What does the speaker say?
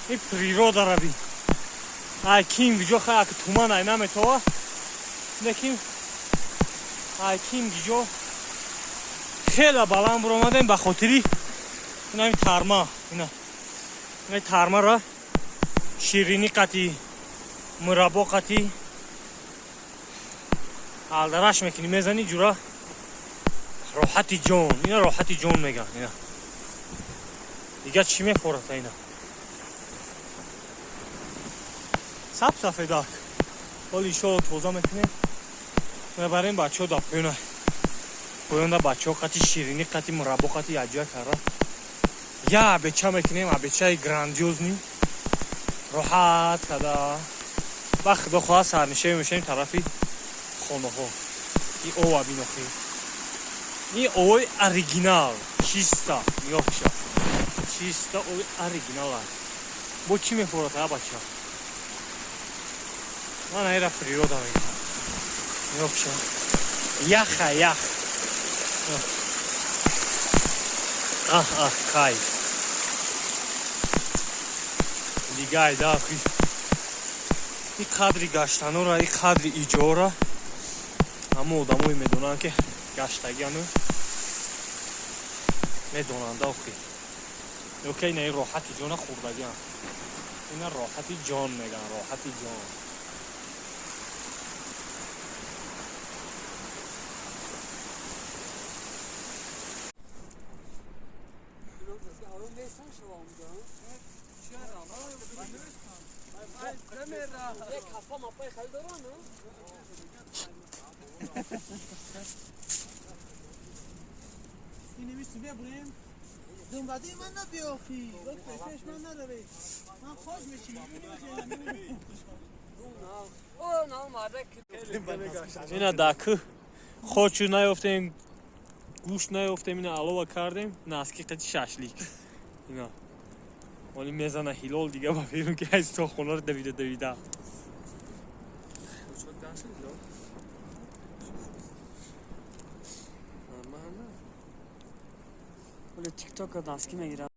И природара бин. Ай ким гиҷо хай аки туман ай наметова. Лекин ай ким гиҷо хеле баланд буромадем ба хотири инами тарма. Ина. Ина тармара ширинӣ қати, мураббо қати алдараш мекунӣ, мезанӣ ҷура роҳати ҷон. Ина роҳати ҷон меган. Ина. Дига чӣ мефората ина? Саб сафедак. Ҳоли иншоалло тоза мекунем. Мебарем бачаҳо дар поёна. Поёнда бачаҳо қати ширинӣ, қати мураббо, қати якҷоя карда. Я абеча мекунем, абечаи грандиозный. Роҳат када. Ба худо хоҳад сарнишавем мешавем тарафи хонаҳо. И ова бин охи. И овои оригинал, чисто, нигоҳ киша. Чисто ови оригинал аст. Бо чӣ мефорад а бача? Ман айра природа мегӯям. Нигоҳ киша. Яха ях. Ах, ах, кайф. Дига айда охи. И қадри гаштанора, и қадри иҷора ҳама одамое медонанд, ки гаштагиану медонанда охи. Ё ки ина роҳати ҷона хӯрдагиам. Ина роҳати ҷон меган, роҳати ҷон. یک هفته مپای خیلی دارن نه؟ اینو میشه ببریم دنبالی من نبیافی پیش من نداره من خوش میشی. او نه مردک. Ина дар кӯҳ хочу наёфтем, гӯшт наёфтем, ина алова кардем, наски қати шашлик. Ина. Оли мезана ҳилол дига ба берун ки аз то хонаро давида давида. ولی تیک تاک носки мегирам.